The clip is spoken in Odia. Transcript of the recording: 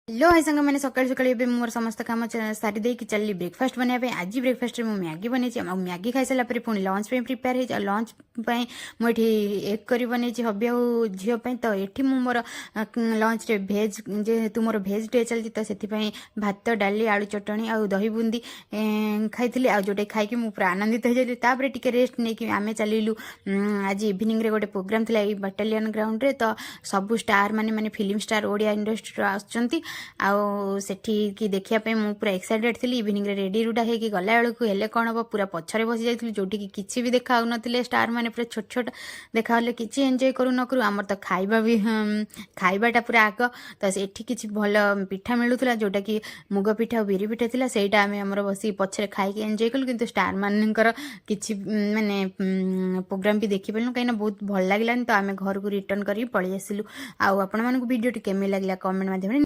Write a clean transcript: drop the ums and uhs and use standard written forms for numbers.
ହ୍ୟାଲୋ ହାଇ ସାଙ୍ଗମାନେ, ସକାଳୁ ସକାଳୁ ଏବେ ମୁଁ ମୋର ସମସ୍ତ କାମ ସାରି ଦେଇକି ଚାଲିଲି ବ୍ରେକଫାଷ୍ଟ ବନେଇବା ପାଇଁ। ଆଜି ବ୍ରେକଫାଷ୍ଟରେ ମୁଁ ମ୍ୟାଗି ବନେଇଛି ଆଉ ମ୍ୟାଗି ଖାଇସାରିଲା ପରେ ପୁଣି ଲଞ୍ଚ ପାଇଁ ପ୍ରିପେୟାର ହେଇଛି। ଆଉ ଲଞ୍ଚ ପାଇଁ ମୁଁ ଏଠି ଏଗ୍ କରି ବନେଇଛି ହବି ଆଉ ଝିଅ ପାଇଁ। ତ ଏଠି ମୁଁ ମୋର ଲଞ୍ଚରେ ଭେଜ୍, ଯେହେତୁ ମୋର ଭେଜ୍ ଡେ ଚାଲିଛି, ତ ସେଥିପାଇଁ ଭାତ, ଡାଲି, ଆଳୁ ଚଟଣି ଆଉ ଦହି ବୁନ୍ଦି ଖାଇଥିଲି। ଆଉ ଯେଉଁଟା ଖାଇକି ମୁଁ ପୁରା ଆନନ୍ଦିତ ହେଇଯାଇଥିଲି। ତାପରେ ଟିକେ ରେଷ୍ଟ ନେଇକି ଆମେ ଚାଲିଲୁ। ଆଜି ଇଭିନିଂରେ ଗୋଟେ ପ୍ରୋଗ୍ରାମ୍ ଥିଲା ଏଇ ବାଟାଲିୟନ ଗ୍ରାଉଣ୍ଡରେ। ତ ସବୁ ଷ୍ଟାର ମାନେ ମାନେ ଫିଲ୍ମ ଷ୍ଟାର ଓଡ଼ିଆ ଇଣ୍ଡଷ୍ଟ୍ରିର ଆସୁଛନ୍ତି ଆଉ ସେଠିକି ଦେଖିବା ପାଇଁ ମୁଁ ପୁରା ଏକ୍ସାଇଟେଡ୍ ଥିଲି। ଇଭିନିଂରେ ରେଡ଼ି ରୁଡ଼ା ହେଇକି ଗଲା ବେଳକୁ ହେଲେ କ'ଣ ହବ, ପୁରା ପଛରେ ବସି ଯାଇଥିଲୁ, ଯୋଉଠିକି କିଛି ବି ଦେଖା ହେଉନଥିଲେ। ଷ୍ଟାର ମାନେ ପୁରା ଛୋଟ ଛୋଟ ଦେଖାହେଲେ। କିଛି ଏନ୍ଜୟ କରୁ ନ କରୁ ଆମର ତ ଖାଇବା ବି ଖାଇବାଟା ପୁରା ଆଗ। ତ ସେଠି କିଛି ଭଲ ପିଠା ମିଳୁଥିଲା, ଯୋଉଟାକି ମୁଗ ପିଠା ଆଉ ବିରି ପିଠା ଥିଲା। ସେଇଟା ଆମେ ଆମର ବସିକି ପଛରେ ଖାଇକି ଏନ୍ଜୟ କଲୁ। କିନ୍ତୁ ଷ୍ଟାର ମାନଙ୍କର କିଛି ମାନେ ପ୍ରୋଗ୍ରାମ ବି ଦେଖିପାରିଲୁ, କାହିଁକିନା ବହୁତ ଭଲ ଲାଗିଲାନି। ତ ଆମେ ଘରକୁ ରିଟର୍ନ କରିକି ପଳେଇ ଆସିଲୁ। ଆଉ ଆପଣମାନଙ୍କୁ ଭିଡ଼ିଓଟି କେମିତି ଲାଗିଲା, କମେଣ୍ଟ ମାଧ୍ୟମରେ